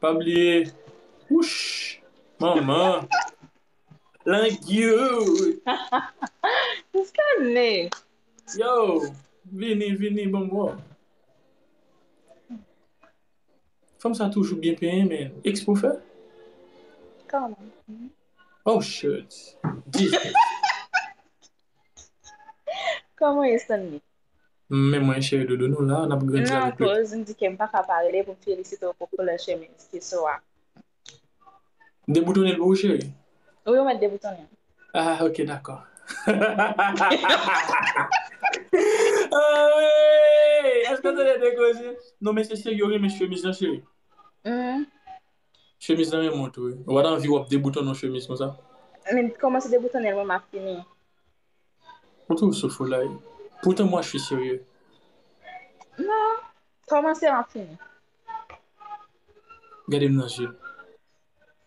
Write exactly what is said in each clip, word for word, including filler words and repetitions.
Pa bliye. Wouch! Manman! Langyou! Stanley! Yo! Vini, vini, ban m wè w. Fanm sa toujou byen penyen, men. Eksprè w fè? Kòman? Oh, shit. Jesus. Kòman w ye, Stanley? Men mwen, cheri doudou, nou la, n ap grandi Non, avèk le koz m di ke m pa ka pa rele pou m felisite w pou koulè chemiz ki sou a. Deboutonnen l pou ou, cheri? Wi, ou mèt deboutonnen. Ah, ok, dakò. Ah, wi! Èske w tande de koze? Non, men se serye, w renmen chemiz lan, cheri. Mhm. Chemiz lan renmen w tou, wi. Ou pa t anvi w ap deboutonnen yon chemiz konsa? Men kòmanse deboutonnen l, mwen, m ap fini. Ou tou sou foulay. Pourtant, moi, je suis sérieux. Non, kòmanse, m ap fini. Gade m nan zye.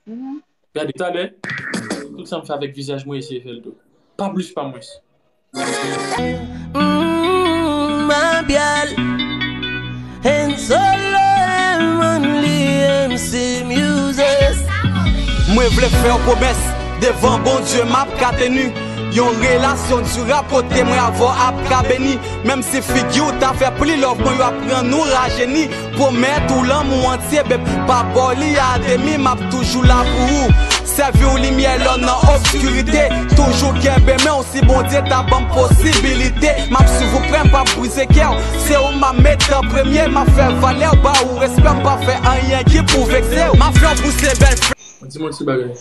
Mhm. Gade, talè, tout sa m fè avèk vizaj mwen, eseye fè l tou. Pa plis, pa mwens. Mm, Mabial and solo M only M C Music. Mwen vle fè yon pwomès devan Bondye m ap ka teni. Yon relasyon dirab kote mwen avè w ap ka beni. Menm si figi w ta fè pli love mwen, yo ap rann ou rajeni. Pwomèt ou lanmou antye, beb, pa ba w li a demi, m ap toujou la pou ou. Sèvi w limyè lè w nan obskirite. Toujou kenbe men w si Bondye ta ban m posibilite. M ap swiv ou prè, m p ap brize kè w. Se ou m ap met an premye, m ap fè valè w, ba ou respè, m p ap fè anyen ki pou vekse w. M ap fè w pouse bèl flè. Di m yon ti bagay.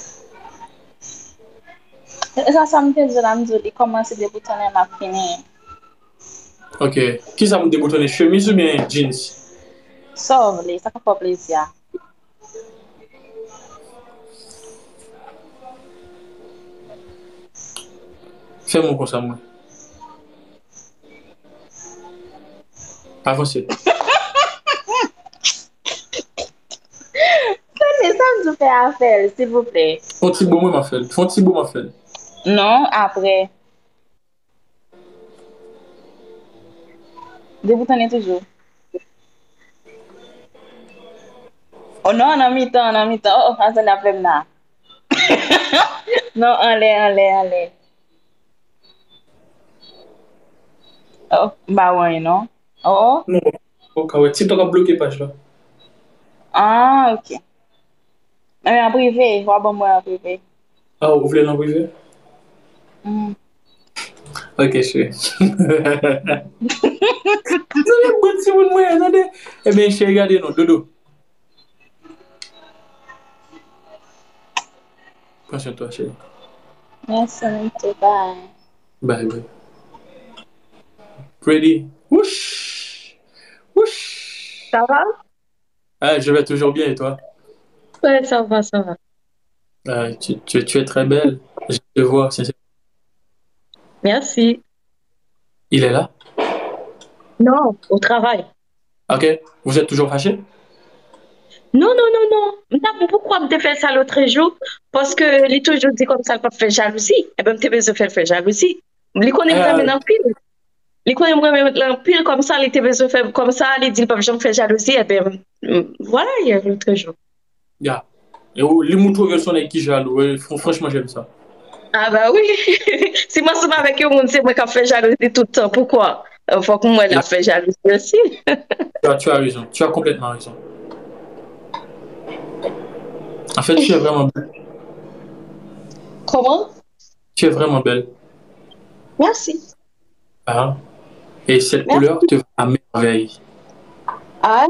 E sa, sa m te di w la, m di w li kòmanse deboutonnen, m ap fini. Ok. Kisa pou deboutonnen, chemiz oubyen jeans? Sa w vle, sa k ap fè w plezi a. Fè mwen konsa, mwen. Avanse. Tande, sa m di w fè a fè l, silvouplè. Fon ti bo mwen, m ap fè l. Fon ti bo, m ap fè l. Non, apre. Deboutonnen toujou. Oh non, nan mitan, nan mitan. Oh, oh, Azali ap fè m la. Non, anlè, anlè, anlè. Oh, m pa wè anyen, non. Oh, oh. Non, ou ka wè. TikTok ap bloke paj la. Ah, ok. Mwen an prive, w a ban mwen an prive. Ah, ou vle l an prive? Mm. Ok, cheri. Tande bon timoun mwen, tande. Ebyen, cheri, gade non, dodo. Pran swen twa, cheri. Merci, Mito. Bye. Bye, bye. Pretty. Wouch! Wouch! Ça va? Ah, je vais toujours bien et toi? Ouais, ça va, ça va. Ah, tu, tu, tu es très belle. Je te vois, sincèrement. Merci. Il est là? Non, au travail. Ok. Vous êtes toujours fâchés? Non, non, non, non. M ta pou poukwa m te fè sa lòt jou? Paske li toujou di konsa l p ap fè jalouzi. Ebyen, m te bezwen fè l fè jalouzi. Li konnen m renmen l anpil. Li konnen m renmen l anpil, konsa li te bezwen fè konsa, li di l p ap janm fè jalouzi, ebyen, m, vwala, yè, lòt jou. Ya. E ou, li moutre w ke l se yon nèg ki jalou. E, fran-, franchman, j'aime ça. Ah bah oui. Si m ansanm avèk yon moun, se mwen k ap fè jalouzi tout tan. Poukwa? Euh, fòk m wè l ap fè jalouzi osi. Tu as, tu as raison. Tu as complètement raison. En fait, tu es vraiment belle. Comment? Tu es vraiment belle. Merci. Ah. Et cette couleur te va à merveille. Ah.